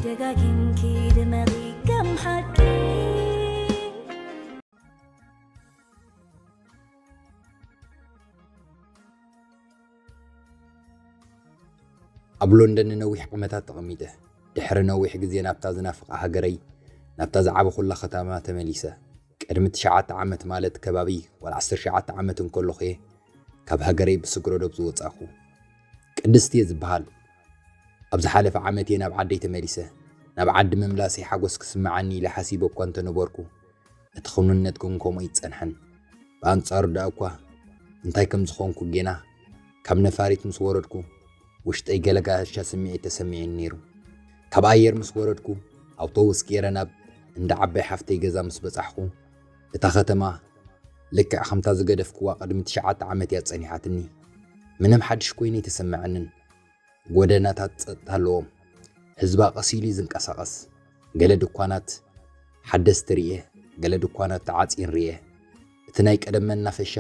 ደጋጊምኪ ድመቒ ከም ሓቂ። ኣብ ሎንደን ንነዊሕ ዓመታት ተቐሚጠ። ድሕሪ ነዊሕ ግዜ ናብታ ዝናፍቓ ሃገረይ፣ ናብታ ዝዓበኹላ ከተማ ተመሊሰ። ቅድሚ ትሽዓተ ዓመት፣ ማለት ከባቢ ዋላ ዓሰርተ ትሽዓተ ዓመት እንከለኹ እየ ካብ ሃገረይ ብስግረ ዶብ ዝወጻኹ። ቅድስቲ እየ ዝበሃል። ኣብ ዝሓለፈ ዓመት እየ ናብ ዓደይ ተመሊሰ። ናብ ዓዲ ምምላሰይ ሓጎስ ክስምዓኒ ኢለ ሓሲበ እኳ እንተነበርኩ፣ እቲ ክውንነት ግን ከምኡ ኣይጸንሐን። ብኣንጻሩ ደኣ እኳ እንታይ ከም ዝኾንኩ ጌና ካብ ነፋሪት ምስ ወረድኩ፣ ውሽጠይ ገለ ጋሻ ስምዒት ተሰሚዑኒ ነይሩ። ካብ ኣየር ምስ ወረድኩ፣ ኣውቶቡስ ገይረ ናብ እንዳ ዓባይ ሓፍተይ ገዛ ምስ በጻሕኩ፣ እታ ከተማ ልክዕ ከምታ ዝገደፍክዋ ቅድሚ ትሽዓተ ዓመት እያ ጸኒሓትኒ። ምንም ሓድሽ ኮይኑ ኣይተሰምዐንን። ጎደናታት ጸጥታ ኣለዎም። ህዝባ ቀስ ኢሉ እዩ ዝንቀሳቐስ። ገለ ድኳናት ሓደስቲ ርእየ፣ ገለ ድኳናት ተዓጽየን ርእየ። እቲ ናይ ቀደም መናፈሻ፣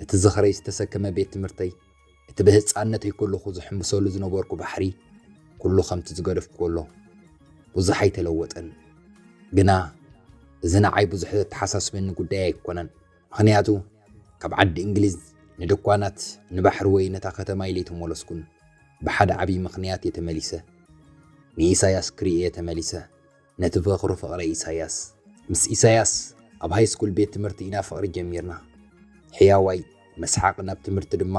እቲ ዝኽረይ ዝተሰከመ ቤት ትምህርተይ፣ እቲ ብህጻንነተይ ከለኹ ዝሕምብሰሉ ዝነበርኩ ባሕሪ፣ ኩሉ ከምቲ ዝገደፍኩዎ ኣሎ። ብዙሕ ኣይተለወጠን። ግና እዚ ንዓይ ብዙሕ ዘተሓሳስበኒ ጉዳይ ኣይኮነን። ምኽንያቱ ካብ ዓዲ እንግሊዝ ንድኳናት፣ ንባሕሪ ወይ ነታ ከተማ ኢለ ኣይተመለስኩን። ብሓደ ዓብዪ ምኽንያት እየ ተመሊሰ። ንኢሳያስ ክርኢ እየ ተመሊሰ። ነቲ በኹሪ ፍቕረይ ኢሳያስ። ምስ ኢሳያስ ኣብ ሃይስኩል ቤት ትምህርቲ ኢና ፍቕሪ ጀሚርና። ሕያዋይ፣ መስሓቕን ኣብ ትምህርቲ ድማ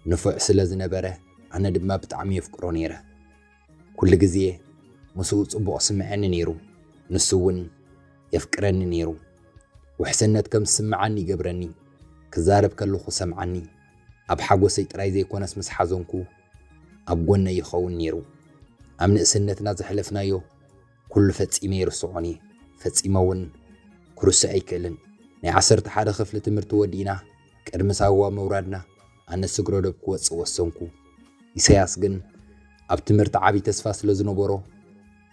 ንፉዕ ስለ ዝነበረ፣ ኣነ ድማ ብጣዕሚ የፍቅሮ ነይረ። ኩሉ ግዜ ምስኡ ጽቡቕ ስምዐኒ ነይሩ፣ ንሱ እውን የፍቅረኒ ነይሩ። ውሕስነት ከም ዝስምዓኒ ይገብረኒ። ክዛረብ ከለኹ ሰምዓኒ። ኣብ ሓጎሰይ ጥራይ ዘይኮነስ ምስ ሓዘንኩ ኣብ ጎነይ ይኸውን ነይሩ። ኣብ ንእስነትና ዘሕለፍናዮ ኩሉ ፈጺመ ኣይርስዖን እየ። ፈጺመ እውን ክርስዖ ኣይክእልን። ናይ ዓሰርተ ሓደ ክፍሊ ትምህርቲ ወዲእና ቅድሚ ሳዋ ምውራድና ኣነ ስግረ ዶብ ክወጽእ ወሰንኩ። ኢሳያስ ግን ኣብ ትምህርቲ ዓቢ ተስፋ ስለ ዝነበሮ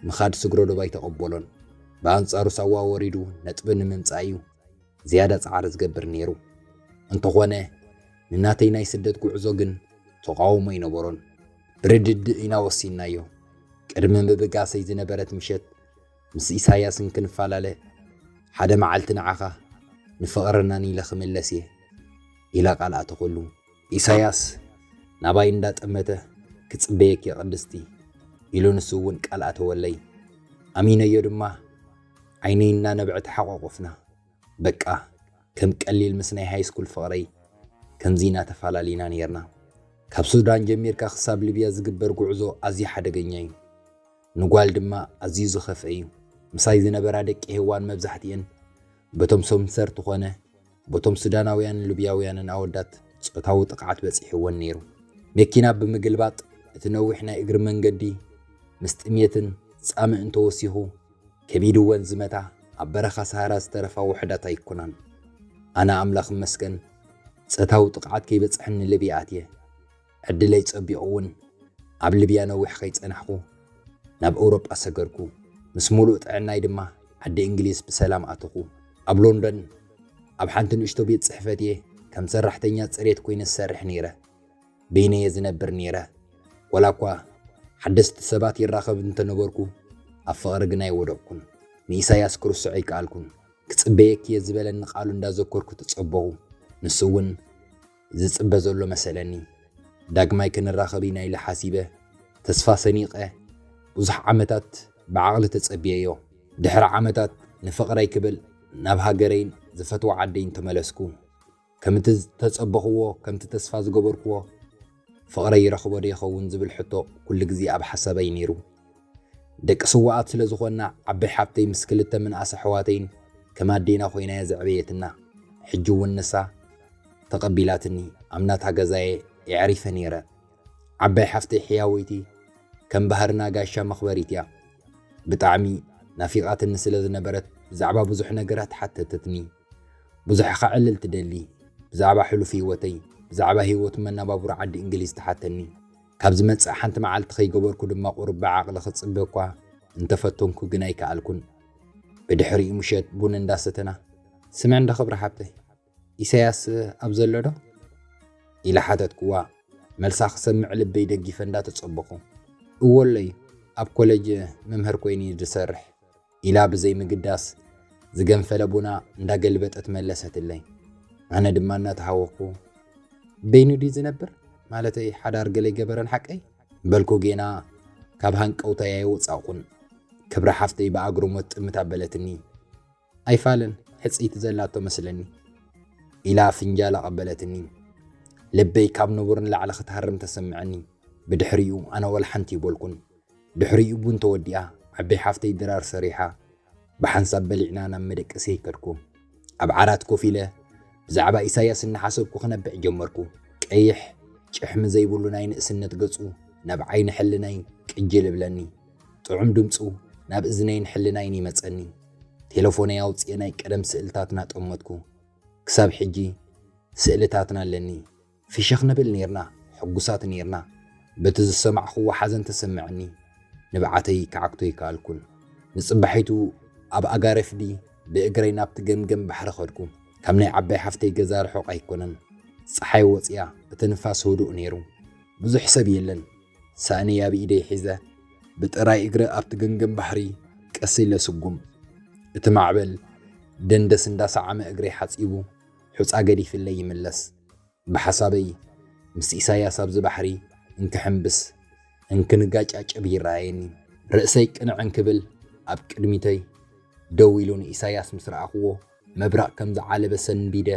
ምኻድ ስግረ ዶብ ኣይተቐበሎን። ብኣንጻሩ ሳዋ ወሪዱ ነጥቢ ንምምጻእ እዩ ዝያዳ ጻዕሪ ዝገብር ነይሩ። እንተኾነ ንናተይ ናይ ስደት ጉዕዞ ግን ተቓውሞ ኣይነበሮን። ብርድድእ ኢና ወሲንናዮ። ቅድሚ ምብጋሰይ ዝነበረት ምሸት ምስ ኢሳያስ እንክንፈላለ ሓደ መዓልቲ ንዓኻ ንፍቕርናን ኢለ ክምለስ እየ ኢለ ቃል ኣተኹሉ። ኢሳያስ ናባይ እንዳጠመተ ክጽበየኪ ቅድስቲ ኢሉ ንሱ እውን ቃል ኣተወለይ። ኣሚነዮ ድማ ዓይነይ እናነብዐ ተሓቋቆፍና። በቃ ከም ቀሊል ምስ ናይ ሃይስኩል ፍቕረይ ከምዚ ኢና ተፋላሊና ነይርና። ካብ ሱዳን ጀሚርካ ክሳብ ሊብያ ዝግበር ጉዕዞ ኣዝዩ ሓደገኛ እዩ። ንጓል ድማ ኣዝዩ ዝኸፍአ እዩ። ምሳይ ዝነበራ ደቂ ሄዋን መብዛሕትኤን በቶም ሰምሰርቲ ኮነ በቶም ሱዳናውያንን ሊብያውያንን ኣወዳት ጾታዊ ጥቕዓት በጺሕወን ነይሩ። መኪና ብምግልባጥ እቲ ነዊሕ ናይ እግሪ መንገዲ ምስ ጥሜትን ጻምእን ተወሲኹ ከቢድወን ዝመታ ኣብ በረኻ ሰሃራ ዝተረፋ ውሑዳት ኣይኮናን። ኣነ ኣምላኽ ይመስገን ጾታዊ ጥቕዓት ከይበጽሐኒ ሊብያ ኣትየ። ዕድለይ ጸቢቑ እውን ኣብ ሊብያ ነዊሕ ከይጸናሕኩ ናብ ኤውሮጳ ሰገርኩ። ምስ ሙሉእ ጥዕናይ ድማ ዓዲ እንግሊዝ ብሰላም ኣተኹ። ኣብ ሎንዶን ኣብ ሓንቲ ንእሽቶ ቤት ጽሕፈት እየ ከም ሰራሕተኛ ጽሬት ኮይነ ዝሰርሕ ነይረ። በይነየ ዝነብር ነይረ። ወላ እኳ ሓደስቲ ሰባት ይራኸብ እንተነበርኩ ኣብ ፍቕሪ ግን ኣይወደቕኩን። ንኢሳያስ ክርስዖ ኣይከኣልኩን። ክጽበየኪ እየ ዝበለኒ ቃሉ እንዳዘከርኩ ተጸበኹ። ንሱ እውን ዝጽበ ዘሎ መሰለኒ። ዳግማይ ክንራኸብ ኢና ኢለ ሓሲበ ተስፋ ሰኒቐ ብዙሕ ዓመታት ብዓቕሊ ተጸብየዮ። ድሕሪ ዓመታት ንፍቕረይ ክብል ናብ ሃገረይን ዝፈትዋ ዓደይን ተመለስኩ። ከምቲ ዝተጸበኽዎ፣ ከምቲ ተስፋ ዝገበርክዎ ፍቕረይ ይረኽቦ ዶ ይኸውን ዝብል ሕቶ ኩሉ ግዜ ኣብ ሓሳበይ ነይሩ። ደቂ ስውኣት ስለ ዝኾንና ዓባይ ሓብተይ ምስ ክልተ ምንኣስ ኣሕዋተይን ከም ኣዴና ኮይና እያ ዘዕበየትና። ሕጂ እውን ንሳ ተቐቢላትኒ ኣብ ናታ ገዛየ የዕሪፈ ነይረ። ዓባይ ሓፍተይ ሕያወይቲ ከም ባህርና ጋሻ መኽበሪት እያ። ብጣዕሚ ናፊቓትኒ ስለ ዝነበረት ብዛዕባ ብዙሕ ነገራት ሓተተትኒ። ብዙሕ ከዕልል ትደሊ። ብዛዕባ ሕሉፍ ህይወተይ፣ ብዛዕባ ህይወት መነባብሮ ዓዲ እንግሊዝ ትሓተኒ። ካብ ዝመጽእ ሓንቲ መዓልቲ ከይገበርኩ ድማ ቁሩብ ብዓቕሊ ክጽበ እኳ እንተፈተንኩ ግን ኣይከኣልኩን። ብድሕሪኡ ምሸት ቡን እንዳሰተና፣ "ስምዒ እንዳ ክብሪ ሓብተይ፣ ኢሳያስ ኣብ ዘሎ ዶ?" ኢለ ሓተትክዋ። መልሳ ክሰምዕ ልበይ ደጊፈ እንዳተጸበኹ፣ "እወ ኣሎ እዩ፣ ኣብ ኮለጅ መምህር ኮይኒ ዝሰርሕ፣ ኢላ ብዘይ ምግዳስ ዝገንፈለ ቡና እንዳገልበጠት መለሰትለይ። ኣነ ድማ እናተሃወኩ፣ በይኑ ድዩ ዝነብር? ማለተይ ሓዳር ገለ ይገበረን ሓቀይ? በልኩ ጌና ካብ ሃንቀውታያ የወጻእኩን። ክብረ ሓፍተይ ብኣግርሞት ጥምት ኣበለትኒ። ኣይፋልን፣ ሕጽይቲ ዘላቶ መስለኒ፣ ኢላ ፍንጃል ኣቐበለትኒ። ልበይ ካብ ንቡር ንላዕሊ ክትሃርም ተሰምዐኒ። ብድሕሪኡ ኣነ ወላ ሓንቲ ይበልኩን። ድሕሪኡ ቡን ተወዲኣ፣ ዓበይ ሓፍተይ ድራር ሰሪሓ፣ ብሓንሳብ በሊዕና ናብ መደቀሲ ከድኩ። ኣብ ዓራት ኮፍ ኢለ ብዛዕባ ኢሳያስ እናሓሰብኩ ክነብዕ ጀመርኩ። ቀይሕ ጭሕሚ ዘይብሉ ናይ ንእስነት ገጹ ናብ ዓይኒ ሕልናይ ቅጅል እብለኒ። ጥዑም ድምጹ ናብ እዝነይን ሕልናይን ይመጸኒ። ቴለፎነይ ኣውጽኤ ናይ ቀደም ስእልታትና ጠመትኩ። ክሳብ ሕጂ ስእልታትና ኣለኒ። ፍሽኽ ንብል ኔርና፣ ሕጉሳት ኔርና። በቲ ዝሰማዕኽዎ ሓዘን ተሰምዐኒ። ንብዓተይ ክዓግቶ ኣይከኣልኩን። ንጽባሒቱ ኣብ ኣጋረፍዲ ብእግረይ ናብቲ ገምገም ባሕሪ ኸድኩ። ካብ ናይ ዓባይ ሓፍተይ ገዛ ርሑቕ ኣይኮነን። ጸሓይ ወጽያ፣ እቲ ንፋስ ህዱእ ነይሩ። ብዙሕ ሰብ የለን። ሳእነይ ኣብ ኢደይ ሒዘ፣ ብጥራይ እግረ ኣብቲ ገምገም ባሕሪ ቀስ ኢለ ስጉም። እቲ ማዕበል ደንደስ እንዳሰዓመ እግረይ ሓጺቡ፣ ሑጻ ገዲፍለይ ይምለስ። ብሓሳበይ፣ ምስ ኢሳያስ ኣብዚ ባሕሪ እንክሕምብስ፣ እንክንጋጫጨብ ይረኣየኒ። ርእሰይ ቅንዕ እንክብል፣ ኣብ ቅድሚተይ ደው ኢሉ ንኢሳያስ ምስ ረኣኽዎ፣ መብረቕ ከም ዝዓለበ ሰንቢደ፣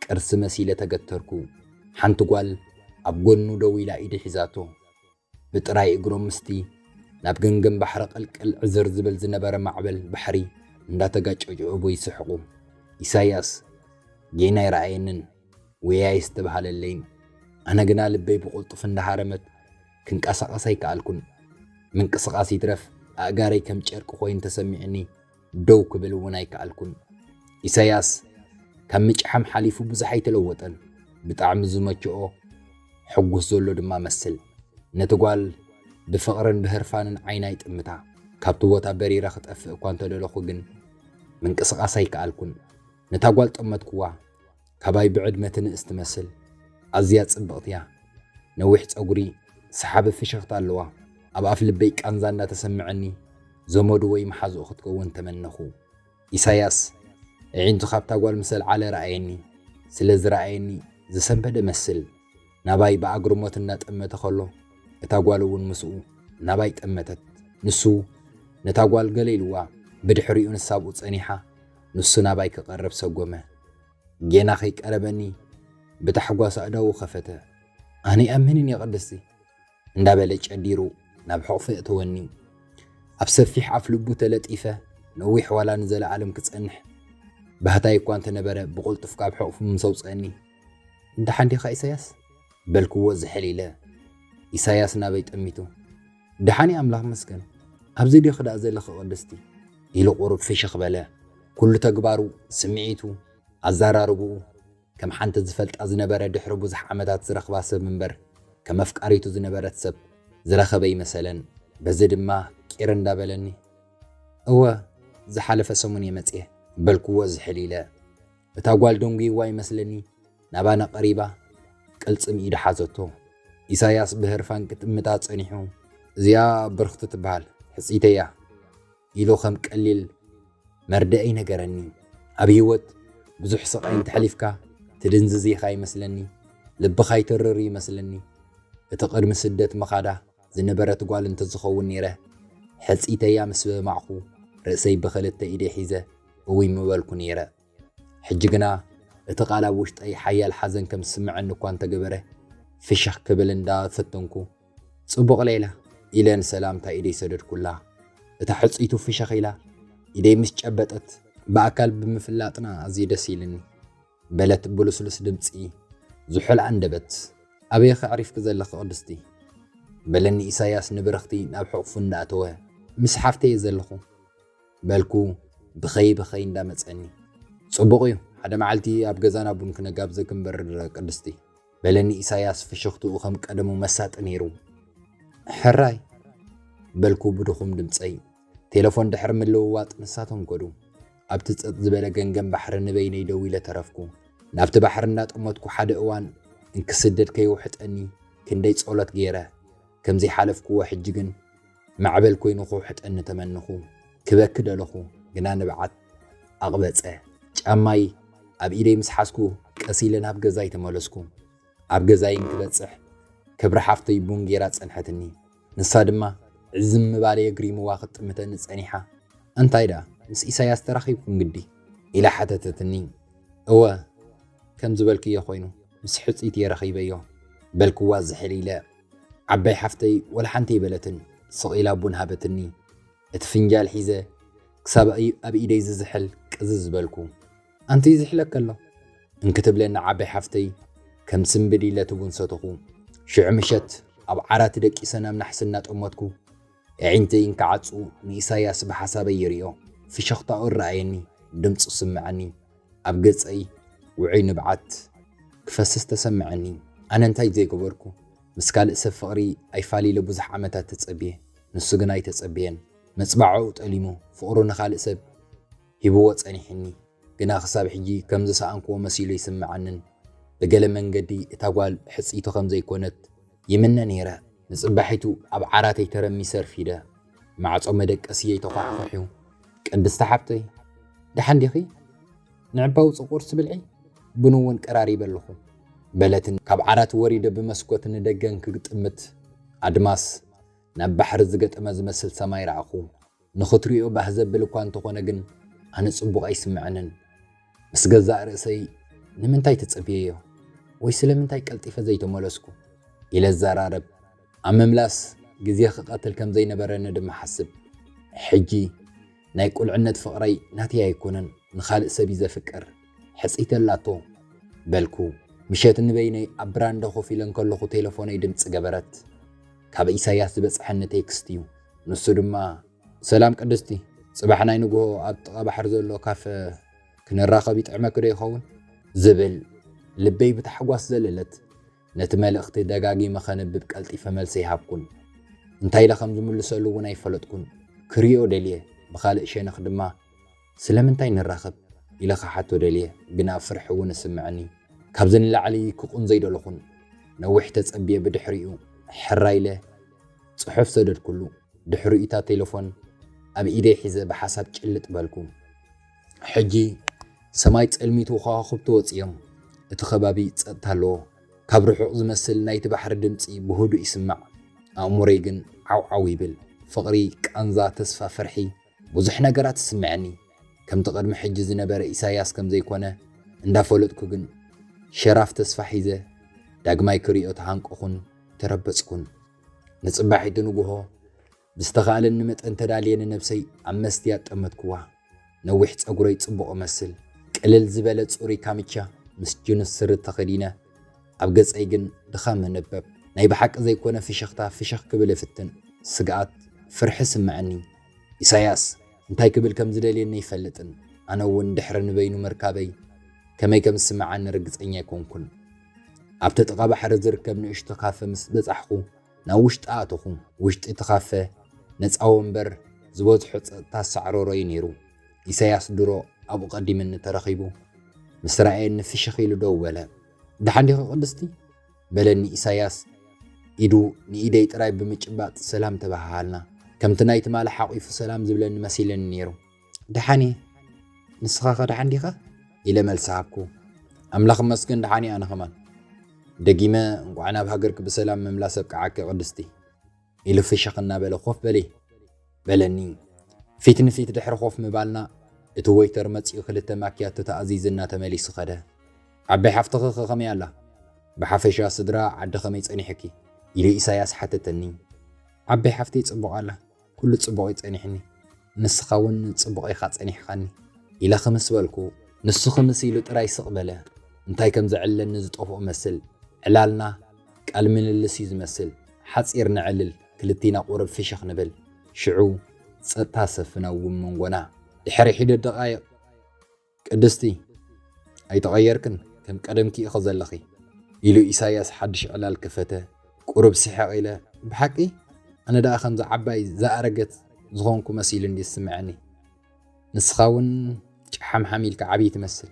ቅርሲ መሲለ ተገተርኩ። ሓንቲ ጓል ኣብ ጎኑ ደው ኢላ ኢዱ ሒዛቶ። ብጥራይ እግሮም ምስቲ ናብ ገምገም ባሕሪ ቅልቅል ዕዝር ዝብል ዝነበረ ማዕበል ባሕሪ እንዳተጋጨጨቡ ይስሕቑ። ኢሳያስ ጌና ኣይረኣየንን፣ ወይ ኣይስተብሃለለይን። ኣነ ግና ልበይ ብቕልጡፍ እንዳሃረመት ክንቀሳቐስ ኣይከኣልኩን። ምንቅስቓስ ይትረፍ፣ ኣእጋረይ ከም ጨርቂ ኮይኑ ተሰሚዕኒ። ደው ክብል እውን ኣይከኣልኩን። ኢሳያስ ካብ ምጭሓም ሓሊፉ ብዙሕ ኣይተለወጠን። ብጣዕሚ ዝመችኦ፣ ሕጉስ ዘሎ ድማ መስል። ነቲ ጓል ብፍቕርን ብህርፋንን ዓይና ይጥምታ። ካብቲ ቦታ በሪረ ክጠፍእ እኳ እንተደለኹ ግን ምንቅስቓስ ኣይከኣልኩን። ነታ ጓል ጠመትኩዋ። ካባይ ብዕድመ ትንእስ ትመስል። ኣዝያ ጽብቕቲ እያ። ነዊሕ ጸጉሪ፣ ሰሓቢ ፍሽኽታ ኣለዋ። ኣብ ኣፍ ልበይ ቃንዛ እንዳተሰምዐኒ፣ ዘመዱ ወይ መሓዝኡ ክትከውን ተመነኹ። ኢሳያስ፣ ኣዒንቱ ካብታ ጓል ምስ ኣልዓለ ረኣየኒ። ስለ ዝረኣየኒ፣ ዝሰንበደ መስል። ናባይ ብኣግርሞት እናጠመተ ከሎ፣ እታ ጓል እውን ምስኡ ናባይ ጠመተት። ንሱ ነታ ጓል ገለ ኢልዋ፣ ብድሕሪኡ ንሳ ኣብኡ ጸኒሓ፣ ንሱ ናባይ ክቐርብ ሰጎመ። ጌና ከይቀረበኒ፣ ብታሕጓስ ኣእዳዉ ከፈተ። ኣነ ይኣምንን እየ ቅድስቲ፣ እንዳበለ ጨዲሩ ናብ ሕቑፊ እተወኒ። ኣብ ሰፊሕ ኣፍ ልቡ ተለጢፈ፣ ነዊሕ ዋላ ንዘለኣለም ክጸንሕ ባህታይ እኳ እንተነበረ፣ ብቕልጡፍ ካብ ሕቑፉ ምስ ኣውጸአኒ፣ "ደሓን ዲኻ ኢሳያስ?" በልክዎ ዝሕል ኢለ። ኢሳያስ ናበይ ጠሚቱ፣ "ደሓን እየ ኣምላኽ መስገን። ኣብዚ ዲኺ ደኣ ዘለኺ ቅድስቲ?" ኢሉ ቁሩብ ፍሽኽ በለ። ኩሉ ተግባሩ፣ ስምዒቱ፣ ኣዘራርብኡ፣ ከም ሓንቲ ዝፈልጣ ዝነበረ ድሕሪ ብዙሕ ዓመታት ዝረኽባ ሰብ እምበር፣ ከም ኣፍቃሪቱ ዝነበረት ሰብ ዝረኸበ ይመሰለን። በዚ ድማ ቂር እንዳበለኒ፣ "እወ፣ ዝሓለፈ ሰሙን እየ መጽየ" በልክዎ ዝሕል ኢለ። እታ ጓል ደንጉይዋ ይመስለኒ፣ ናባና ቀሪባ ቅልጽም ኢዱ ሓዘቶ። ኢሳያስ ብህርፋን ክጥምታ ጸኒሑ፣ "እዚኣ ብርኽቲ ትበሃል፣ ሕጽይተይ እያ" ኢሉ ከም ቀሊል መርድእ ኣይነገረኒ። ኣብ ህይወት ብዙሕ ስቓይ እንተሕሊፍካ ትድንዝዝ ኢኻ ይመስለኒ፣ ልብኻ ይተርር ይመስለኒ። እቲ ቅድሚ ስደት ምኻዳ ዝነበረት ጓል እንተዝኸውን ነይረ፣ ሕጽይተያ ምስ ሰማዕኹ ርእሰይ ብኽልተ ኢደይ ሒዘ እውይ ምበልኩ ነይረ። ሕጂ ግና እቲ ቃል ኣብ ውሽጠይ ሓያል ሓዘን ከም ዝስምዐኒ እኳ እንተገበረ፣ ፍሽኽ ክብል እንዳፈተንኩ፣ "ጽቡቕ ሌላ" ኢለ ንሰላምታ ኢደይ ሰደድኩላ። እታ ሕጽይቱ ፍሽኽ ኢላ ኢደይ ምስ ጨበጠት፣ "ብኣካል ብምፍላጥና ኣዝዩ ደስ ኢልኒ" በለት ብልስሉስ ድምጺ፣ ዝሑል ኣንደበት። "ኣበይ ከዕሪፍኪ ዘለኺ ቅድስቲ?" በለኒ ኢሳያስ ንብርኽቲ ናብ ሕቑፉ እንዳኣተወ። "ምስ ሓፍተይ እየ ዘለኹ" በልኩ ብኸይ ብኸይ እንዳመጸኒ። "ጽቡቕ እዩ፣ ሓደ መዓልቲ ኣብ ገዛና ቡን ክነጋብዘኪ እምበር ቅድስቲ" በለኒ ኢሳያስ ፍሽኽትኡ ከም ቀደሙ መሳጢ ነይሩ። "ሕራይ" በልኩ ብድኹም ድምጸይ። ቴለፎን ድሕሪ ምልውዋጥ ንሳቶም ከዱ። ኣብቲ ጸጥ ዝበለ ገምገም ባሕሪ ንበይነይ ደው ኢለ ተረፍኩ። ናብቲ ባሕሪ እንዳጠመትኩ ሓደ እዋን እንክስደድ ከይውሕጠኒ ክንደይ ጸሎት ገይረ። ከም ዘይሓለፍክዎ ሕጂ ግን ማዕበል ኮይኑ ክውሕጠኒ ተመንኹ። ክበኪ ደለኹ፣ ግና ንብዓት ኣቕበጸ። ጫማይ ኣብ ኢደይ ምስ ሓዝኩ ቀስ ኢለ ናብ ገዛይ ተመለስኩ። ኣብ ገዛይ እንክበጽሕ ክብሪ ሓፍተይ ቡን ጌራ ጸንሐትኒ። ንሳ ድማ ዕዝም ምባለይ ኣግሪምዋ ክትጥምተኒ ጸኒሓ፣ "እንታይ ደኣ ምስ ኢሳያስ ተራኺብኩም ግዲ?" ኢላ ሓተተትኒ። "እወ፣ ከም ዝበልክዮ ኮይኑ ምስ ሕጽይቲ እየ ረኺበዮ" በልክዋ ዝሕል ኢለ። ዓባይ ሓፍተይ ወላ ሓንቲ ኣይበለትን፣ ስቕ ኢላ ቡን ሃበትኒ። እቲ ፍንጃል ሒዘ ክሳብ ኣብ ኢደይ ዝዝሕል ቅዝዝ ዝበልኩ። "ኣንቲ ይዝሕለኪ ኣሎ" እንክትብለኒ ዓባይ ሓፍተይ ከም ስምብድ ኢለ ትቡን ሰተኹ። ሽዑ ምሸት ኣብ ዓራት ደቂሰ ናብ ናሕሲ እናጠመትኩ፣ ኣዒንተይ እንክዓጹ ንኢሳያስ ብሓሳበይ ይርእዮ። ፍሽኽታኡ ይረኣየኒ፣ ድምጹ ይስምዓኒ። ኣብ ገጸይ ውዑይ ንብዓት ክፈስስ ተሰምዐኒ። ኣነ እንታይ ዘይገበርኩ? ምስ ካልእ ሰብ ፍቕሪ ኣይፋል ኢለ ብዙሕ ዓመታት ተጸብየ። ንሱ ግን ኣይተጸብየን። መጽባዕኡ ጠሊሙ፣ ፍቕሩ ንኻልእ ሰብ ሂብዎ ጸኒሕኒ። ግና ክሳብ ሕጂ ከም ዝሰኣንክዎ መሲሉ ይስምዓንን ብገለ መንገዲ እታ ጓል ሕጽይቱ ከም ዘይኮነት ይምነ ነይረ። ንጽባሒቱ ኣብ ዓራተይ ተረሚሰ ኣርፊደ። ማዕጾ መደቀስየይ ተዃሕኺሑ፣ "ቅድስቲ ሓብተይ፣ ደሓን ዲኺ? ንዕባው ጽቁር ትብልዒ? ቡን እውን ቀራሪበ ኣለኹ" በለትን። ካብ ዓራት ወሪደ ብመስኮት ንደገ እንክጥምት፣ ኣድማስ ናብ ባሕሪ ዝገጠመ ዝመስል ሰማይ ረኣኹ። ንኽትሪኦ ባህ ዘብል እኳ እንተኾነ ግን ኣነ ጽቡቕ ኣይስምዐንን። ምስ ገዛእ ርእሰይ "ንምንታይ ተጸብየዮ? ወይ ስለምንታይ ቀልጢፈ ዘይተመለስኩ?" ኢለ እዘራረብ። ኣብ ምምላስ ግዜ ክቐትል ከም ዘይነበረኒ ድማ ሓስብ። ሕጂ ናይ ቁልዕነት ፍቕረይ ናተይ ኣይኮነን፣ ንኻልእ ሰብ እዩ ዘፍቅር። ሕጽይቲ ኣላቶ በልኩ። ምሸት ንበይነይ ኣብ ብራንዳ ኮፍ ኢለ እንከለኹ ቴለፎነይ ድምጺ ገበረት። ካብ ኢሳያስ ዝበጽሐኒ ቴክስት እዩ። ንሱ ድማ "ሰላም ቅድስቲ፣ ጽባሕ ናይ ንግሆ ኣብ ጥቓ ባሕሪ ዘሎ ካፈ ክንራኸብ ይጥዕመኪ ዶ ይኸውን?" ዝብል ልበይ ብታሕጓስ ዘለለት። ነቲ መልእኽቲ ደጋጊመ ከንብብ ቀልጢፈ መልሲ ይሃብኩን። እንታይ ኢለ ከም ዝምልሰሉ እውን ኣይፈለጥኩን። ክርእዮ ደልየ፣ ብኻልእ ሸነኽ ድማ "ስለምንታይ ንራኸብ?" ኢለ ክሓቶ ደልየ፣ ግና ፍርሒ እውን እስምዐኒ። ካብዚ ንላዕሊ ክቑን ዘይደለኹን። ነዊሕ ተጸብየ ብድሕሪኡ ሕራይ ኢለ ጽሑፍ ሰደድኩሉ። ድሕሪኡ እታ ቴለፎን ኣብ ኢደይ ሒዘ ብሓሳብ ጭልጥ በልኩ። ሕጂ ሰማይ ጸልሚቱ ከዋኽብቲ ወጺኦም። እቲ ከባቢ ጸጥታ ኣለዎ። ካብ ርሑቕ ዝመስል ናይቲ ባሕሪ ድምጺ ብህዱእ ይስማዕ። ኣእምሮይ ግን ዓው ዓው ይብል። ፍቕሪ፣ ቃንዛ፣ ተስፋ፣ ፍርሒ፣ ብዙሕ ነገራት ይስምዐኒ። ከምቲ ቅድሚ ሕጂ ዝነበረ ኢሳያስ ከም ዘይኮነ እንዳፈለጥኩ ግን ሸራፍ ተስፋ ሒዘ ዳግማይ ክርእዮ ተሃንቀኹን ተረበጽኩን። ንጽባሒቱ ንግሆ ብዝተኻእለኒ መጠን ተዳልየ ንነብሰይ ኣብ መስትያት ጠመትኩዋ። ነዊሕ ጸጉረይ ጽቡቕ እመስል። ቅልል ዝበለ ጽሩይ ካምቻ ምስ ጅንስ ስሪ ተኸዲነ፣ ኣብ ገጸይ ግን ድኻም ይንበብ። ናይ ብሓቂ ዘይኮነ ፍሽኽታ ፍሽኽ ክብል እፍትን። ስግኣት፣ ፍርሒ ስምዐኒ። ኢሳያስ እንታይ ክብል ከም ዝደልየኒ ኣይፈልጥን። ኣነ እውን ድሕሪ ንበይኑ ምርካበይ ከመይ ከም ዝስምዓኒ ርግጸኛ ኣይኮንኩን። ኣብቲ ጥቓ ባሕሪ ዝርከብ ንእሽቶ ካፈ ምስ በጻሕኩ፣ ናብ ውሽጢ ኣተኹ። ውሽጢ እቲ ካፈ ነጻ ወንበር፣ ዝበዝሖ ጸጥታ ዝሳዕረሮ እዩ ነይሩ። ኢሳያስ ድሮ ኣብኡ ቀዲምኒ ተረኺቡ ምስ ረኣየኒ ፍሽኽ ኢሉ ደው በለ። "ደሓን ዲኺ ቅድስቲ?" በለኒ ኢሳያስ ኢዱ ንኢደይ ጥራይ ብምጭባጥ ሰላም ተበሃሃልና። ከምቲ ናይ ትማሊ ሓቒፉ ሰላም ዝብለኒ መሲለኒ ነይሩ። "ደሓን እየ፣ ንስኻኸ ደሓን ዲኻ?" ኢለ መልሲ ሃብኩ። "ኣምላኽ ይመስገን ደሓን እየ ኣነ ኸማን። ደጊመ እንቋዕ ናብ ሃገርኪ ብሰላም ምምላስ ኣብቅዓኪ ቅድስቲ" ኢሉ ፍሽኽ እናበለ፣ "ኮፍ በሊ" በለኒ። ፊት ንፊት ድሕሪ ኮፍ ምባልና፣ እቲ ወይተር መጺኡ ክልተ ማክያቶ ተኣዚዙና ተመሊሱ ከደ። "ዓባይ ሓፍትኺ ኸ ከመይ ኣላ? ብሓፈሻ ስድራ ዓዲ ኸመይ ጸኒሑኪ?" ኢሉ ኢሳያስ ሓተተኒ። "ዓባይ ሓፍተይ ጽቡቕ ኣላ፣ ኩሉ ጽቡቕ እዩ ጸኒሕኒ፣ ንስኻ እውን ጽቡቕ ኢኻ ጸኒሕኻኒ" ኢለ ክምስ በልኩ። ንሱ ክምስ ኢሉ ጥራይ ስቕ በለ። እንታይ ከም ዘዕልለኒ ዝጠፍኦ መስል። ዕላልና ቃል ምልልስ እዩ ዝመስል። ሓጺር ነዕልል፣ ክልቲና ቁሩብ ፍሽኽ ንብል። ሽዑ ጸጥታ ሰፍን ኣብ መንጎና። ድሕሪ ሒደት ደቓይቕ፣ "ቅድስቲ፣ ኣይተቐየርክን፣ ከም ቀደምኪ ኢኺ ዘለኺ" ኢሉ ኢሳያስ ሓድሽ ዕላል ከፈተ። ቁሩብ ስሕቕ ኢለ፣ "ብሓቂ? ኣነ ደኣ ከምዛ ዓባይ ዝኣረገት ዝኾንኩ መሲሉ እንድዩ ዝስምዐኒ። ንስኻ እውን ጨሓምሓም ኢልካ ዓብዪ ትመስል"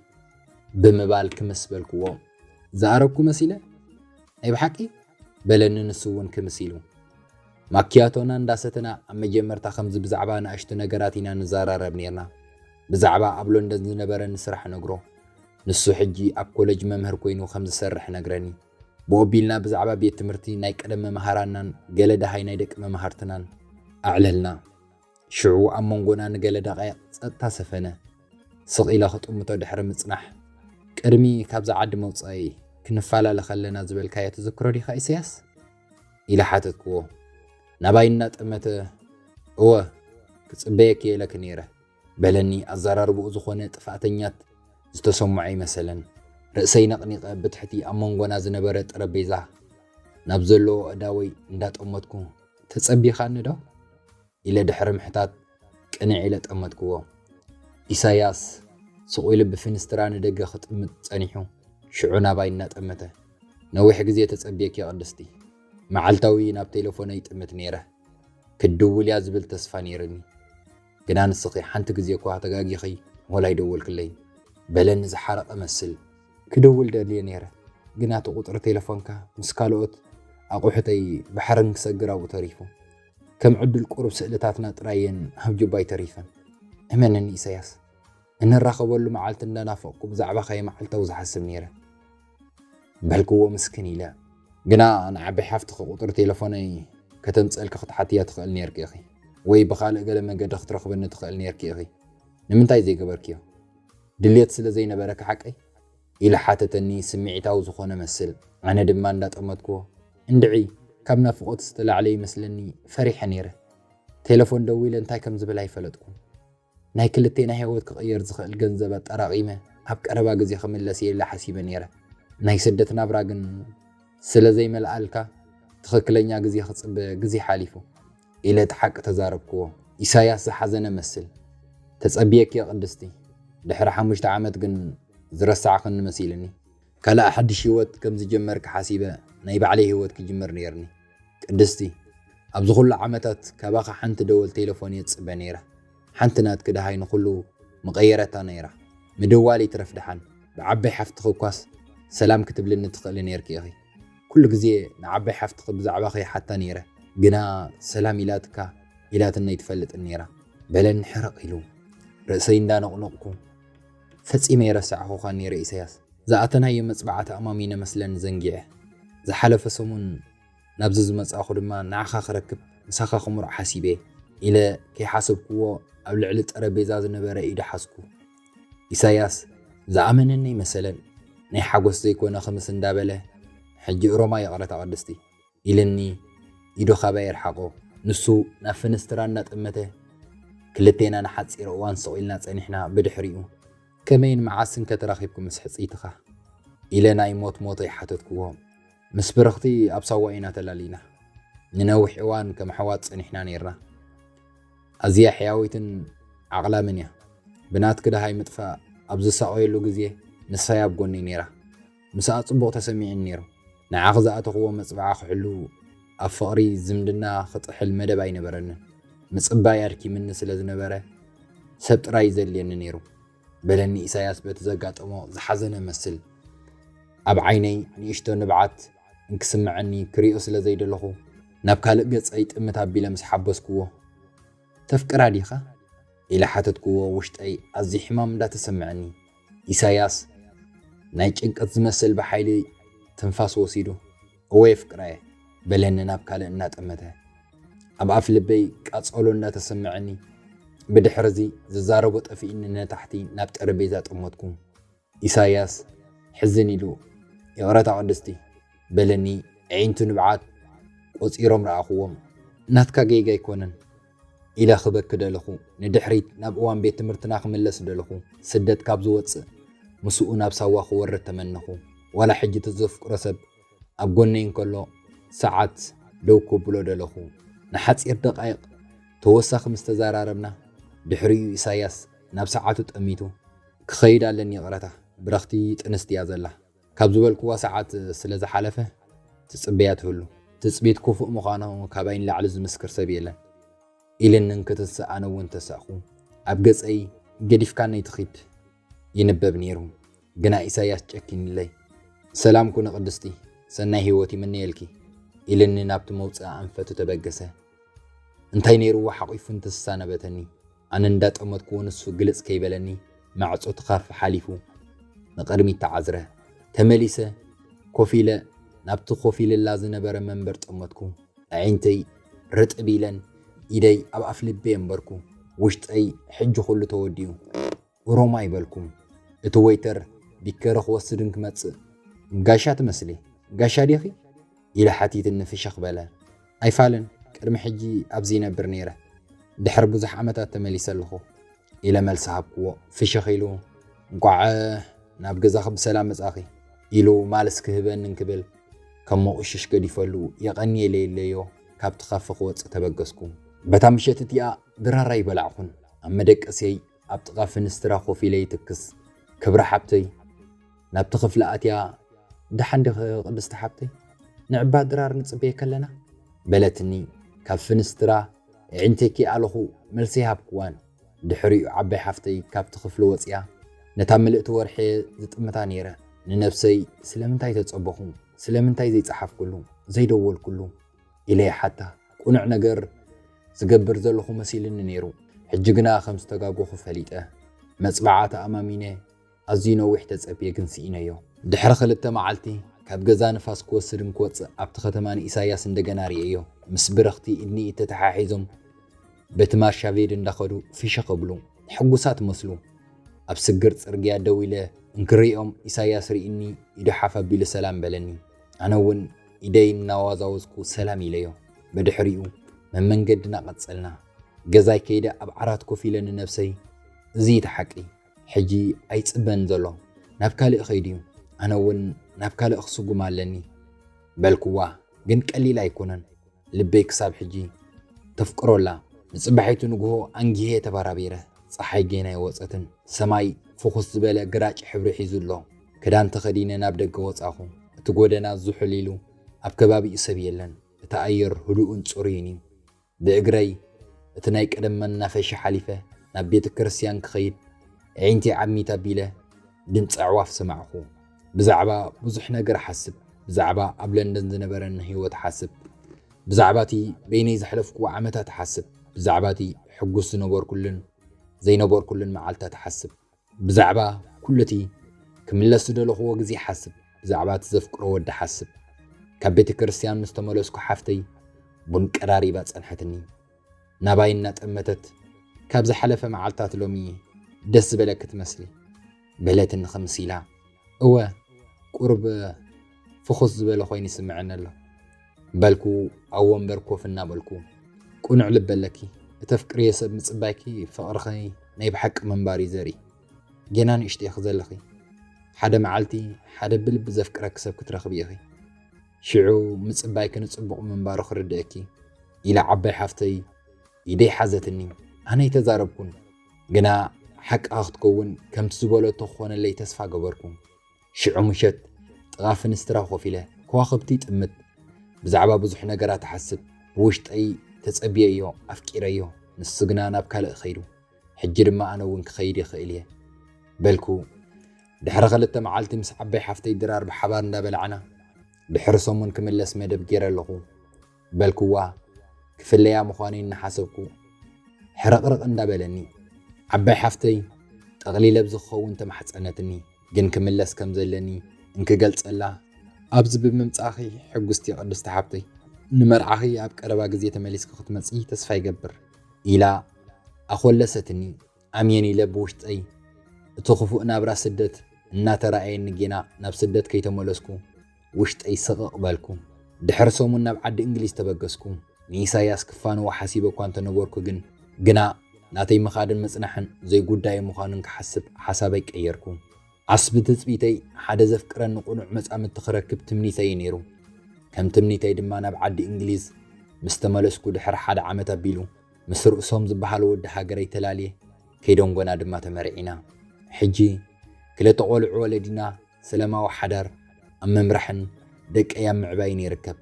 ብምባል ክምስ በልክዎ። "ዝኣረግኩ መሲለ? ናይ ብሓቂ?" በለኒ ንሱ እውን ክምስ ኢሉ። ማኪያቶና እንዳሰተና ኣብ መጀመርታ ከምዚ ብዛዕባ ንኣሽቱ ነገራት ኢና ንዘራረብ ነርና። ብዛዕባ ኣብ ሎንደን ዝነበረኒ ስራሕ ነግሮ። ንሱ ሕጂ ኣብ ኮለጅ መምህር ኮይኑ ከም ዝሰርሕ ነግረኒ። ብኦቢልና ብዛዕባ ቤት ትምህርቲ ናይ ቀደም መምሃራናን ገለ ደሃይ ናይ ደቂ መምሃርትናን ኣዕለልና። ሽዑ ኣብ መንጎና ንገለ ደቃይቕ ጸጥታ ሰፈነ። ስቕ ኢለ ክጥምቶ ድሕሪ ምጽናሕ፣ ቅድሚ ካብዛ ዓዲ መውጻኢ ክንፈላለ ከለና ዝበልካዮ ትዝክሮ ዲኻ ኢሳያስ? ኢለ ሓተትክዎ። ናባይ እናጠመተ፣ እወ፣ ክጽበየኪ እየ ኢለኪ ነይረ በለኒ። ኣዘራርባኡ ዝኾነ ጥፍኣተኛት ዝተሰምዖ ኣይመሰለን። ርእሰይ ነቕኒቐ ብትሕቲ ኣብ መንጎና ዝነበረ ጠረጴዛ ናብ ዘለዎ ኣእዳወይ እንዳጠመትኩ፣ ተጸቢኻኒ ዶ? ኢለ ድሕሪ ምሕታት ቅንዕ ኢለ ጠመትክዎ። ኢሳያስ ስቕ ኢሉ ብፍንስትራ ንደገ ክጥምት ጸኒሑ፣ ሽዑ ናባይ እናጠመተ፣ ነዊሕ ግዜ ተጸብየኪ ቅድስቲ። መዓልታዊ ናብ ቴሌፎነይ ይጥምት ነይረ። ክትድውል እያ ዝብል ተስፋ ነይርኒ። ግና ንስኺ ሓንቲ ግዜ እኳ ተጋጊኺ ወላ ኣይደወልክለይን በለኒ ዝሓረቐ መስል። ክድውል ደልየ ነይረ፣ ግና እቲ ቁጽሪ ቴሌፎንካ ምስ ካልኦት ኣቑሑተይ ባሕርን ክሰግር ኣብኡ ተሪፉ። ከም ዕድል ቁሩብ ስእልታትና ጥራይ እየን ኣብ ጁባይ ተሪፈን። እመነኒ ኢሳያስ፣ እንራኸበሉ መዓልቲ እንዳናፈቕኩ ብዛዕባኻ እየ መዓልታዊ ዝሓስብ ነይረ በልክዎ ምስክን ኢለ። ግና ንዓባይ ሓፍትኺ ቁጽሪ ቴሌፎነይ ከተምጽኣልኪ ክትሓትያ ትኽእል ነይርኪ ኢኺ፣ ወይ ብኻልእ ገለ መንገዲ ክትረኽብኒ ትኽእል ነይርኪ ኢኺ። ንምንታይ ዘይገበርክዮ? ድልየት ስለ ዘይነበረኪ ሓቀይ? ኢለ ሓተተኒ ስምዒታዊ ዝኾነ መስል። ኣነ ድማ እንዳጠመትክዎ፣ እንድዒ፣ ካብ ናፍቖት ዝተላዕለ ይመስለኒ ፈሪሐ ነይረ። ቴሌፎን ደዊለ እንታይ ከም ዝብል ኣይፈለጥኩን። ናይ ክልቴና ህይወት ክቕየር ዝኽእል ገንዘብ ኣጠራቒመ ኣብ ቀረባ ግዜ ክምለስ እየ ኢለ ሓሲበ ነይረ። ናይ ስደት ናብራ ግን ስለ ዘይመልኣልካ ትኽክለኛ ግዜ ክጽበ ግዜ ሓሊፉ ኢለ እቲ ሓቂ ተዛረብክዎ። ኢሳያስ ዝሓዘነ መስል። ተጸብየኪ እየ ቅድስቲ። ድሕሪ ሓሙሽተ ዓመት ግን ዝረሳዕኽኒ መሲልኒ። ካልእ ሓድሽ ህይወት ከም ዝጀመርኪ ሓሲበ ናይ ባዕለይ ህይወት ክጅምር ነይርኒ። ቅድስቲ፣ ኣብዚ ኩሉ ዓመታት ካባኻ ሓንቲ ደወል ቴሌፎን እየ ዝጽበ ነይረ። ሓንቲ ናትኪ ደሃይ ንኹሉ ምቐየረታ ነይራ። ምድዋል ይትረፍ ደሓን፣ ብዓባይ ሓፍትኺ እኳስ ሰላም ክትብልኒ ትኽእሊ ነይርኪ ኢኺ። ኩሉ ግዜ ንዓባይ ሓፍትኺ ብዛዕባኺ ይሓታ ነይረ፣ ግና ሰላም ኢላትካ ኢላትኒ ኣይትፈልጥን ነይራ በለኒ ሕርቕ ኢሉ። ርእሰይ እንዳነቕነቕኩ፣ ፈጺመ ኣይረሳዕኹኻን ነይረ ኢሳያስ። ዝኣተናዮ መጽባዓ ተኣማሚነ መስለኒ ዘንጊዐ። ዝሓለፈ ሰሙን ናብዚ ዝመጻእኹ ድማ ንዓኻ ክረክብ ምሳኻ ክምርዖ ሓሲበ ኢለ ከይሓሰብክዎ ኣብ ልዕሊ ጠረጴዛ ዝነበረ ኢዱ ሓዝኩ። ኢሳያስ ዝኣመነኒ ኣይመሰለን። ናይ ሓጎስ ዘይኮነ ክምስ እንዳበለ፣ ሕጂ ሮማ ይቕረታ ቅድስቲ ኢልኒ ኢዱ ካባይ ኣርሓቖ። ንሱ ናብ ፍንስትራ እናጠመተ፣ ክልቴና ንሓጺር እዋን ስቕ ኢልና ጸኒሕና። ብድሕሪኡ፣ ከመይን መዓስን ከ ተራኺብኩም ምስ ሕጽይትኻ? ኢለ ናይ ሞት ሞተይ ሓተትክዎ። ምስ ብርኽቲ ኣብ ሳዋ ኢና ተላሊና። ንነዊሕ እዋን ከም ኣሕዋት ጸኒሕና ነይርና። ኣዝያ ሕያወይትን ዓቕላምን እያ። ብናትኪ ደሃይ ምጥፋእ ኣብ ዝሳቐየሉ ግዜ ንሳይ ኣብ ጎነይ ነይራ። ምስኣ ጽቡቕ ተሰሚዑኒ ነይሩ። ንዓኺ ዝኣተኽዎ መጽብዓ ክሕሉ፣ ኣብ ፍቕሪ ዝምድና ክጥሕል መደብ ኣይነበረንን። ምጽባይ ኣድኪምኒ ስለ ዝነበረ ሰብ ጥራይ እዩ ዘድልየኒ ነይሩ በለኒ ኢሳያስ በቲ ዘጋጠሞ ዝሓዘነ መስል። ኣብ ዓይነይ ንእሽቶ ንብዓት እንክስምዐኒ ክሪኦ ስለ ዘይደለኹ ናብ ካልእ ገጸይ ጥምት ኣቢለ ምስ ሓበስክዎ፣ "ተፍቅራ ዲኻ?" ኢለ ሓተትክዎ፣ ውሽጠይ ኣዝዩ ሕማም እንዳተሰምዐኒ። ኢሳያስ ናይ ጭንቀት ዝመስል ብሓይሊ ትንፋስ ወሲዱ፣ "እወ የፍቅራ እየ" በለኒ ናብ ካልእ እናጠመተ። ኣብ ኣፍ ልበይ ቃጸሎ እንዳተሰምዐኒ፣ ብድሕሪ እዚ ዝዛረቦ ጠፊእኒ ንታሕቲ ናብ ጠረጴዛ ጠመትኩ። ኢሳያስ ሕዝን ኢሉ፣ "ይቕረታ ቅድስቲ" በለኒ። ኣዒንቱ ንብዓት ቆጺሮም ረኣኽዎም። "ናትካ ጌጋ ኣይኮነን" ኢለ ክበኪ ደለኹ። ንድሕሪት ናብ እዋን ቤት ትምህርትና ክምለስ ደለኹ። ስደት ካብ ዝወጽእ ምስኡ ናብ ሳዋ ክወርድ ተመነኹ። ዋላ ሕጂ እቲ ዘፍቅሮ ሰብ ኣብ ጎነይ እንከሎ ሰዓት ደው ክብሎ ደለኹ። ንሓጺር ደቃይቕ ተወሳኺ ምስ ተዘራረብና፣ ድሕሪኡ ኢሳያስ ናብ ሰዓቱ ጠሚቱ፣ "ክኸይድ ኣለኒ ይቕረታ፣ ብረኽቲ ጥንስቲ እያ ዘላ" ካብ ዝበልክዋ ሰዓት ስለ ዝሓለፈ ትጽበያ ትህሉ። ትጽቢት ክፉእ ምዃኑ ካባይ ንላዕሊ ዝምስክር ሰብ የለን ኢልኒ እንክትንስእ ኣነ እውን ተሳእኹ። ኣብ ገጸይ ገዲፍካነይ ትኺድ ይንበብ ነይሩ። ግና ኢሳያስ ጨኪንለይ፣ "ሰላም ኩኒ ቅድስቲ፣ ሰናይ ህይወት ይምነየልኪ" ኢልኒ ናብቲ መውፅኢ ኣንፈቱ ተበገሰ። እንታይ ነይርዎ ሓቒፉ እንትሳነበተኒ፣ ኣነ እንዳጠመትኩዎ ንሱ ግልጽ ከይበለኒ ማዕጾ እቲ ካፈ ሓሊፉ ንቕድሚት ተዓዝረ። ተመሊሰ ኮፍ ኢለ ናብቲ ኮፍ ኢልላ ዝነበረ መንበር ጠመትኩ። ኣዒንተይ ርጥብ ኢለን ኢደይ ኣብ ኣፍ ልበይ ኣንበርኩ። ውሽጠይ ሕጂ ኩሉ ተወዲኡ። ኦሮማይ በልኩ። እቲ ወይተር ቢከሪ ክወስድ እንክመጽእ፣ ጋሻ ትመስሊ፣ ጋሻ ዲኺ? ኢለ ሓቲትኒ ፍሽኽ በለ። ኣይፋልን፣ ቅድሚ ሕጂ ኣብዚ ይነብር ነይረ። ድሕሪ ብዙሕ ዓመታት ተመሊሰ ኣለኹ። ኢለ መልሲ ሃብክዎ። ፍሽኽ ኢሉ፣ እንቋዕ ናብ ገዛኺ ብሰላም መጻኺ ኢሉ ማልስ ክህበኒ እንክብል ከም መቑሽሽ ገዲፈሉ የቐንየለይ ኢለዮ ካብቲ ካፈ ክወጽእ ተበገስኩ። በታ ምሸት እቲኣ ድራር ኣይበላዕኹን። ኣብ መደቀስየይ ኣብ ጥቓ ፍንስትራ ኮፍ ኢለ ይትክስ። ክብራ ሓብተይ ናብቲ ክፍሊ ኣትያ፣ ደሓን ዲኺ ቅድስቲ ሓብተይ? ንዕባ ድራር ንጽበየኪ ኣለና በለትኒ። ካብ ፍንስትራ ኣዒንተይ ከይኣለኹ መልሲ ኣይሃብክዋን። ድሕሪኡ ዓባይ ሓፍተይ ካብቲ ክፍሊ ወጺኣ ነታ ምልእቲ ወርሒ ዝጥምታ ነይረ። ንነብሰይ ስለምንታይ ተጸበኹ? ስለምንታይ ዘይጸሓፍኩሉ? ዘይደወልኩሉ? ኢለ ይሓታ። ቅኑዕ ነገር ዝገብር ዘለኹ መሲልኒ ነይሩ። ሕጂ ግና ከም ዝተጋጎኹ ፈሊጠ። መጽብዓ ተኣማሚነ ኣዝዩ ነዊሕ ተጸብየ ግን ስኢነዮ። ድሕሪ ክልተ መዓልቲ ካብ ገዛ ንፋስ ክወስድ እንክወጽእ ኣብቲ ከተማ ንኢሳያስ እንደገና ርእየዮ። ምስ ብርኽቲ ኢድኒኢድ ተተሓሒዞም በቲ ማርሻ ቬድ እንዳኸዱ ፍሽኽ እብሉ። ሕጉሳት መስሉ። ኣብ ስግር ጽርግያ ደው ኢለ እንክርእዮም ኢሳያስ ርእዩኒ ኢዱ ሓፍ ኣቢሉ ሰላም በለኒ። ኣነ እውን ኢደይ እናዋዛወዝኩ ሰላም ኢለዮ። ብድሕሪኡ መመንገድና ቀጸልና። ገዛይ ከይደ ኣብ ዓራት ኮፍ ኢለ ንነብሰይ፣ እዚ እቲ ሓቂ፣ ሕጂ ኣይጽበን ዘሎ፣ ናብ ካልእ ከይዱ እዩ፣ ኣነ እውን ናብ ካልእ ክስጉም ኣለኒ በልክዋ። ግን ቀሊል ኣይኮነን። ልበይ ክሳብ ሕጂ ተፍቅሮ ኣላ። ንጽባሒቱ ንግሆ ኣንጊሄ ተባራቢረ። ጸሓይ ጌና ኣይወጸትን። ሰማይ ፍኹስ ዝበለ ግራጭ ሕብሪ ሒዙ ኣሎ። ክዳን ተኸዲነ ናብ ደገ ወጻኹ። እቲ ጎደና ዝሑል ኢሉ ኣብ ከባቢኡ ሰብ የለን። እቲ ኣየር ህዱእን ጽሩይን እዩ። ብእግረይ እቲ ናይ ቀደም መናፈሻ ሓሊፈ ናብ ቤተ ክርስቲያን ክኸይድ ኣዒንተይ ዓሚት ኣቢለ ድምፂ ኣዕዋፍ ሰማዕኹ። ብዛዕባ ብዙሕ ነገር እሓስብ። ብዛዕባ ኣብ ለንደን ዝነበረኒ ህይወት እሓስብ። ብዛዕባ እቲ በይነይ ዘሕለፍክዎ ዓመታት እሓስብ። ብዛዕባ እቲ ሕጉስ ዝነበርኩሉን ዘይነበርኩሉን መዓልታት እሓስብ። ብዛዕባ ኩሉ እቲ ክምለስ ዝደለኽዎ ግዜ እሓስብ። ብዛዕባ እቲ ዘፍቅሮ ወዲ እሓስብ። ካብ ቤተ ክርስቲያን ምስ ተመለስኩ ሓፍተይ ቡን ቀራሪባ ጸንሐትኒ። ናባይ እናጠመተት፣ ካብ ዝሓለፈ መዓልታት ሎሚ ደስ ዝበለኪ ትመስሊ በለትኒ ክምስ ኢላ። እወ፣ ቁሩብ ፍኹስ ዝበለ ኮይኑ ይስምዐኒ ኣሎ በልኩ ኣብ ወንበር ኮፍ እናበልኩ። ቅኑዕ ልቢ ኣለኪ። እተፍቅርዮ ሰብ ምጽባይኪ ፍቕርኺ ናይ ብሓቂ ምንባር እዩ ዘርኢ። ጌና ንእሽቶ ኢኺ ዘለኺ። ሓደ መዓልቲ ሓደ ብልቢ ዘፍቅረኪ ሰብ ክትረኽቢ ኢኺ። ሽዑ ምጽባይኪ ንጽቡቕ ምንባሩ ክርድእኪ ኢላ ዓባይ ሓፍተይ ኢደይ ሓዘትኒ። ኣነ ኣይተዛረብኩን፣ ግና ሓቃ ክትከውን ከምቲ ዝበለቶ ክኾነለይ ተስፋ ገበርኩ። ሽዑ ምሸት ጥቓ ፍንስትራ ኮፍ ኢለ ከዋኽብቲ ይጥምት። ብዛዕባ ብዙሕ ነገራት እሓስብ። ብውሽጠይ ተጸብየዮ፣ ኣፍቂረዮ። ንሱ ግና ናብ ካልእ ከይዱ። ሕጂ ድማ ኣነ እውን ክኸይድ ይኽእል እየ በልኩ። ድሕሪ ክልተ መዓልቲ ምስ ዓባይ ሓፍተይ ድራር ብሓባር እንዳበላዕና፣ ድሕሪ ሰሙን ክምለስ መደብ ገይረ ኣለኹ በልክዋ። ክፍለያ ምዃነይ እናሓሰብኩ ሕርቕርቕ እንዳበለኒ፣ ዓባይ ሓፍተይ ጠቕሊለ ብዝኸውን ተማሕጸነትኒ። ግን ክምለስ ከም ዘለኒ እንክገልጸላ፣ ኣብዚ ብምምጻእኺ ሕጉስቲ ቅድስቲ ሓብተይ፣ ንመርዓኺ ኣብ ቀረባ ግዜ ተመሊስኪ ክትመጺ ተስፋ ይገብር ኢላ ኣኾለሰትኒ። ኣምየን ኢለ ብውሽጠይ እቲ ክፉእ ናብራ ስደት እናተራእየኒ ጌና ናብ ስደት ከይተመለስኩ ውሽጠይ ስቕቕ በልኩ። ድሕሪ ሰሙን ናብ ዓዲ እንግሊዝ ተበገስኩ። ንኢሳያስ ክፋንዎ ሓሲበ እኳ እንተነበርኩ ግን፣ ግና ናተይ ምኻድን ምጽናሕን ዘይጉዳየ ምዃኑን ክሓስብ ሓሳበይ ቀየርኩ። ዓስቢ ትጽቢተይ ሓደ ዘፍቅረኒ ቅኑዕ መጻምድቲ ክረክብ ትምኒተይ እዩ ነይሩ። ከም ትምኒተይ ድማ ናብ ዓዲ እንግሊዝ ምስ ተመለስኩ ድሕሪ ሓደ ዓመት ኣቢሉ ምስ ርእሶም ዝበሃል ወዲ ሃገረይ ተላልየ ከይደንጎና ድማ ተመርዒና። ሕጂ ክልተ ቆልዑ ወለዲና ሰላማዊ ሓዳር ኣብ ምምራሕን ደቀይ ኣብ ምዕባይን ይርከብ።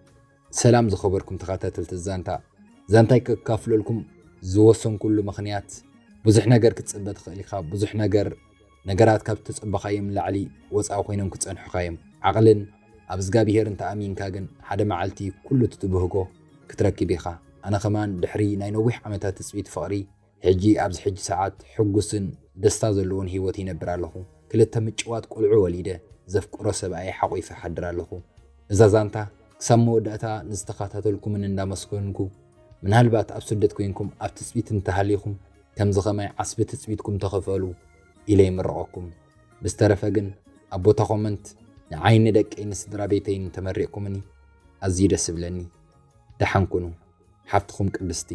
ሰላም ዝኸበርኩም ተኸታተልቲ ዛንታ። ዛንታይ ከካፍለልኩም ዝወሰንኩሉ ምኽንያት፣ ብዙሕ ነገር ክትጽበ ትኽእል ኢኻ። ብዙሕ ነገር፣ ነገራት ካብ ዝተጸበኻዮም ንላዕሊ ወጻኢ ኮይኖም ክጸንሑኻ እዮም። ዓቕልን ኣብ እዝጋብሄር እንተ ኣሚንካ ግን ሓደ መዓልቲ ኩሉ እቲ ትብህጎ ክትረክብ ኢኻ። ኣነ ኸማን ድሕሪ ናይ ነዊሕ ዓመታት ትጽቢት ፍቕሪ፣ ሕጂ ኣብዚ ሕጂ ሰዓት ሕጉስን ደስታ ዘለዎን ህይወት ይነብር ኣለኹ። ክልተ ምጭዋት ቆልዑ ወሊደ፣ ዘፍቅሮ ሰብኣይ ሓቑፈ እሓድር ኣለኹ። እዛ ዛንታ ክሳብ መወዳእታ ንዝተኸታተልኩምን እንዳመስገንኩ፣ ምናልባት ኣብ ስደት ኮይንኩም ኣብ ትጽቢት እንተሃሊኹም፣ ከምዚ ኸማይ ዓስቢ ትጽቢትኩም ተኸፈሉ ኢለ ይምርቐኩም። ብዝተረፈ ግን ኣብ ቦታ ኮመንት ንዓይ ንደቀይ ንስድራ ቤተይን እንተመሪቕኩምኒ ኣዝዩ ደስ ይብለኒ። ደሓን ኩኑ። ሓፍትኹም ቅድስቲ።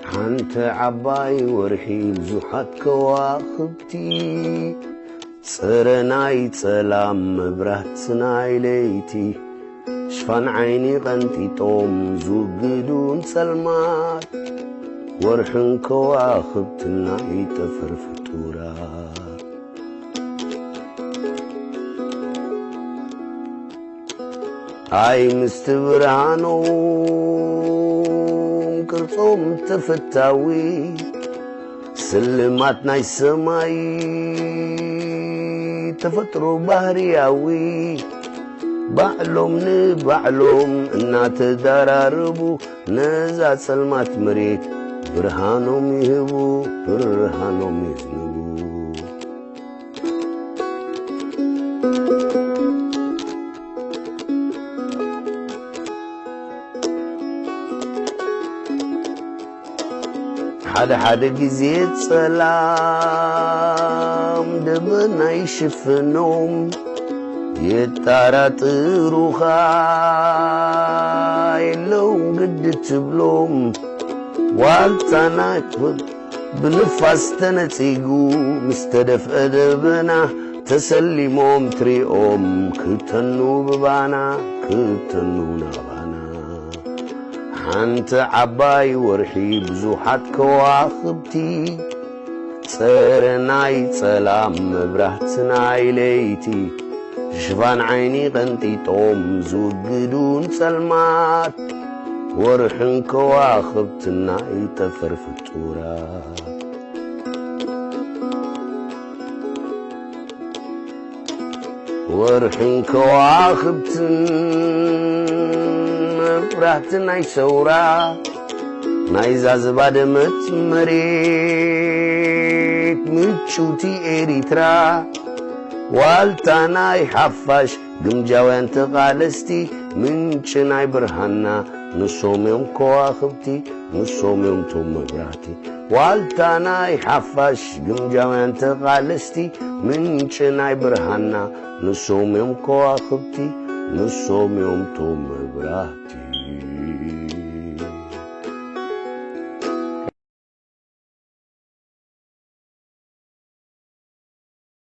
ሓንቲ ዓባይ ወርሒ ብዙሓት ከዋኽብቲ፣ ጽረ ናይ ጸላም መብራት ናይ ለይቲ፣ ሽፋን ዓይኒ ቀንጢጦም ዝውግዱ ንጸልማት፣ ወርሕን ከዋኽብትን ናይ ጠፈር ፍጡራት። ኣይ ምስቲ ብርሃኖም ቅርጾም ተፈታዊ፣ ስልማት ናይ ሰማይ ተፈጥሮ ባህርያዊ፣ ባዕሎም ንባዕሎም እናተዳራረቡ ነዛ ጸልማት መሬት ብርሃኖም ይህቡ፣ ብርሃኖም ይህቡ። ሓደ ሓደ ግዜ ጸላም ደበና ይሽፍኖም፣ የጣራጥሩኻ የለውም ግዲ ትብሎም። ዋልታ ናይ ክብሪ ብንፋስ ተነጺጉ፣ ምስ ተደፍአ ደበና ተሰሊሞም ትሪኦም፣ ክተኑ ብባና፣ ክተኑ ናባና። ሓንቲ ዓባይ ወርሒ ብዙሓት ከዋኽብቲ፣ ጸረ ናይ ጸላም መብራህቲ ናይ ለይቲ፣ ሽፋን ዓይኒ ቀንጢጦም ዝውግዱ ንጸልማት፣ ወርሕን ከዋኽብትን ናይ ጠፈር ፍጡራት። ወርሕን ከዋኽብትን መብራህቲ ናይ ሰውራ፣ ናይዛ ዝባደመት መሬት ምጭውቲ ኤሪትራ፣ ዋልታ ናይ ሓፋሽ ግምጃውያን ተቓለስቲ፣ ምንጪ ናይ ብርሃንና ንሶም እዮም ከዋኽብቲ፣ ንሶም እዮም ቶም መብራህቲ። ዋልታ ናይ ሓፋሽ ግምጃውያን ተቓለስቲ፣ ምንጪ ናይ ብርሃንና ንሶም እዮም ከዋኽብቲ፣ ንሶም እዮም ቶም መብራህቲ።